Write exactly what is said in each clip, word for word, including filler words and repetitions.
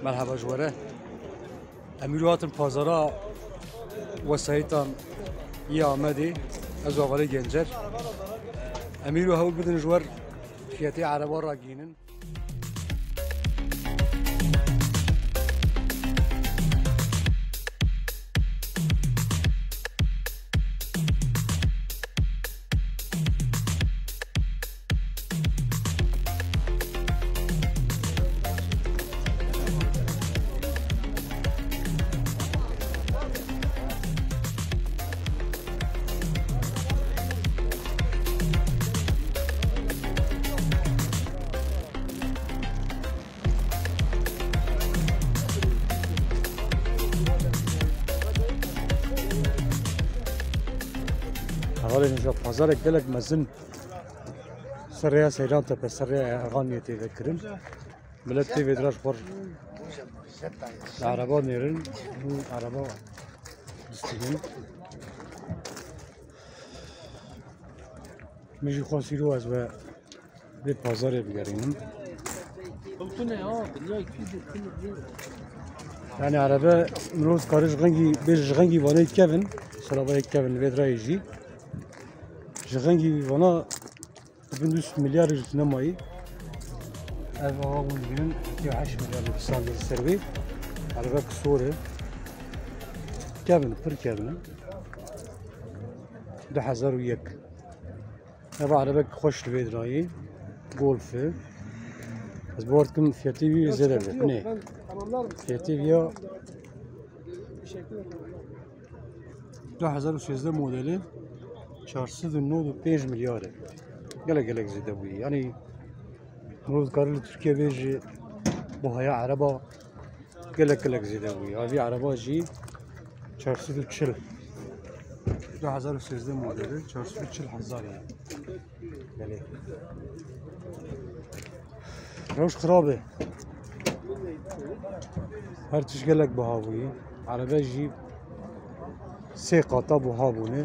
Merhaba ji we re. Em îro hatin pazara wesayîtan yê Amedê. Ez Avalê Gencer. Em îro hewl bidin ji we re fiyetê ereba ragihînin. Hevalên, îja pazarek gelek mezin ser rêya Seyrantepe, ser rêya Erxaniyê tê vekirin. Milet tê vê dira ji xwe li ereba nêrin û ereba distînin. Min jî xwest îro ez we vê pazarê bigerînim. Yani erebe mirov dikare ji xengî, bêje ji xengî Vanê kevin, serabeyê kevin li vê dirayê jî. Ji xengî Vana bin du sed milyar ji nemayî. Ev ava hûn dibînin, heşt milyar dikisandin ser wê. Erebe kisor e. Kevin, pir kevin e. Du hezar û yek. Ev erebek xweş li vê dirayê. Golf e. Ez bawer dikim fiyetê wî zêde be. Nê. Fiyetê wî ya du hezar û sêzdeh modeli, çar sed û nod û pênc milyar e. Gelek gelek zêde bûye. Yanî mirov dikare li Tirkiye bêje buhaya ereba gelek gelek zêde bûye. Avî ereba jî çar sed û çil. Du hezar û sêzdeh modeli, çar sed û çil hezar ye. Belê. Rewş xirab e. Her tişt gelek biha bûye. Erebe jî sê qata biha bûne.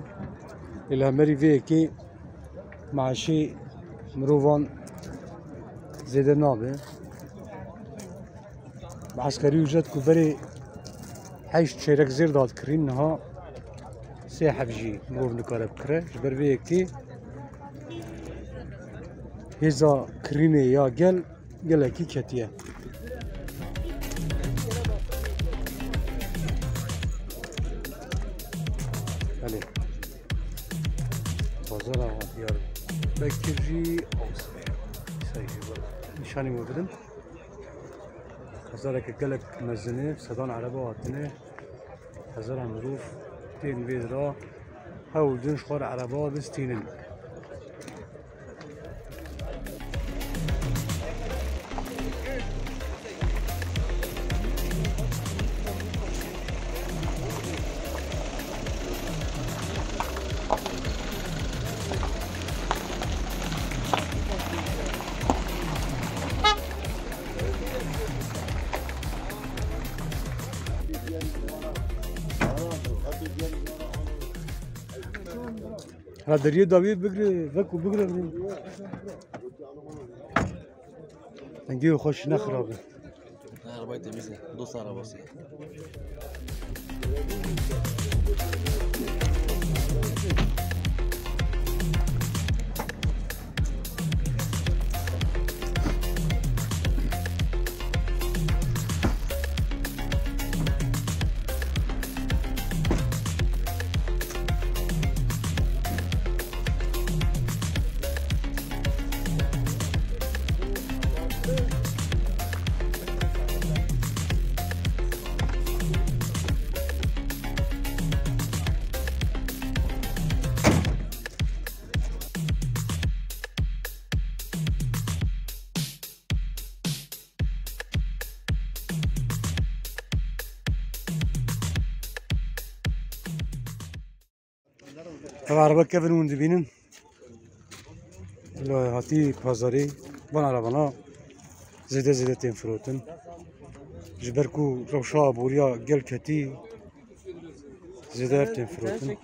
Lê li hemerî vê yekê meaşê mirovan zêde nabe. Bi eskerî ucret ku berê heşt çeyrek zêr dadikirîn, niha sê heb jî mirov nikare bikire. Ji ber vê yekê hêza kirînê ya gel gelekî ketiye. Belê. Pazara Diyarbekir jî awsime. Say jî nîşanî we bidim. Pazareke gelek mezin e, sedan ereba hatine. Hezara mirov tên vê dira. Hewl din ji xwe re ereba bistînin. Ha, deriyê dawiyê bigire, veko bigire. Dengê xweş, ne xirab e. Ne, arabayı temiz ya. Dost arabası ya. Ev erebe kevin hûn dibînin. Li hatî pazarê van erebana zêde zêde tên firotin. Ji ber ku rewşa aboriya gel ketî, zêde ev tên firotin.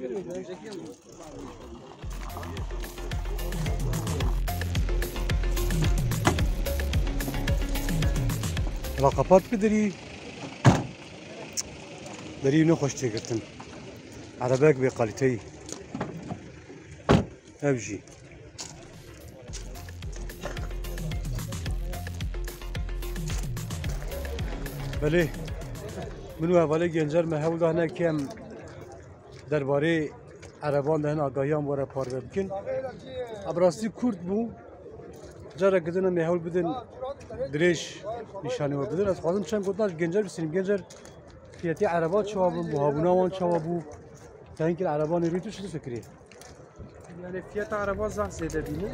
Ba qepat bi derî. Derî ne xweş tê girtin. Erebek bê kalîteyî. Ev jî. Belê. Min û hevalê Gencer me hewl da hinek em derbarê ereban de hin agahiyan were parve bikin. Ev rastî kurt bû. Careke din em ê hewl bidin dirêj nîşanî we bidin. Ez xwazim çend gotina ji Gencer bistînim. Gencer, fiyetê ereba çawa bû, buhabûna wan çawa bû? Te hinkî erebanê rû tu çi difikirî? Yani fiyata ereba zaf zêde bîne.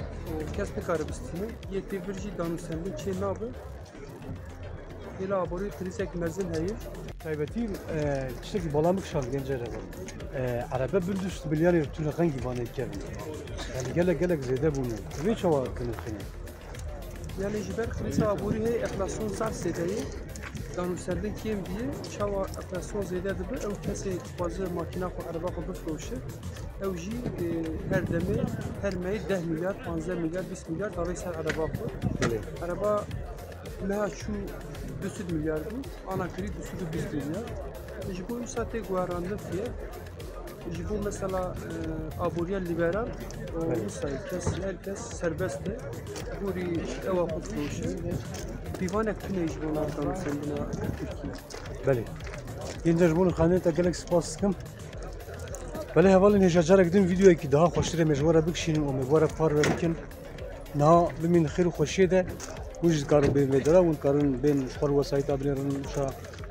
Kes nikare bistîne. Yê tê vir jî danûsendin çê nabe. Hêla aborî krîzek mezin heye. Taybetî, e, tiştekî bala min kişand Gencer re. E, erebe bin du sed milyarê tu rexengî vanê kevin. Yani gelek, gelek zêde bûne. Vê çawa dinirxîne? Yani ji ber krîza aborî heye enflasyon zaf zêde ye. Danûsendin kêm diye. Çawa enflasyon zêde dibe, ew kesê dixwaze makîna xwe, ereba xwe bifroşe. Ew jî, e, her demê, her mehê deh milyar, panzdeh milyar, bîst milyar davê ser ereba xwe. Belê. Ereba meha çû du sed milyar bû, ana kirî du sed û bîst milyar. Ji bo wisa tê guherandin fiye. Ji bo mesela, e, aboriya liberal, o Belê. Wisa ye, kes, her kes serbest e. Gorî ewa xwe firoşe. Pîvanek tune ji bo nav danûsendina Tirkiyê. Belê. Gencer, ji bo nirxandinê te gelek spas dikim. Belê hevalên hêja, carek din vîdeoyekî daha xweştirê me ji we re bikişînin û me we re parve bikin. Niha bimînin xêr û xweşiyê de. Hûn jî dikarin bên vê dera, hûn dikarin bên ji xwe re wesayîta binêrin, wisa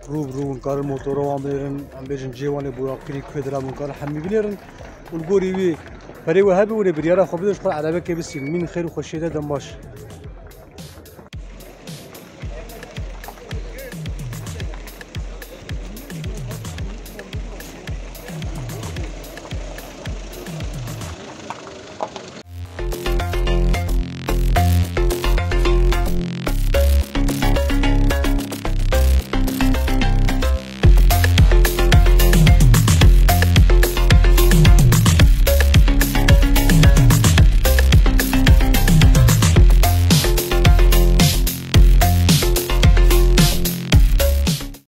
rû bi rû, hûn dikarin motora wan binêrin, em bêjin cihê wan ê boyakirî, kuê dera, hûn dikarin hemî binêrin. Û li gorî wî perê we hebe, hûn ê biryara xwe bidin, ji xwe re erebekê bistînin. Bimînin xêr û xweşiyê de, dem baş.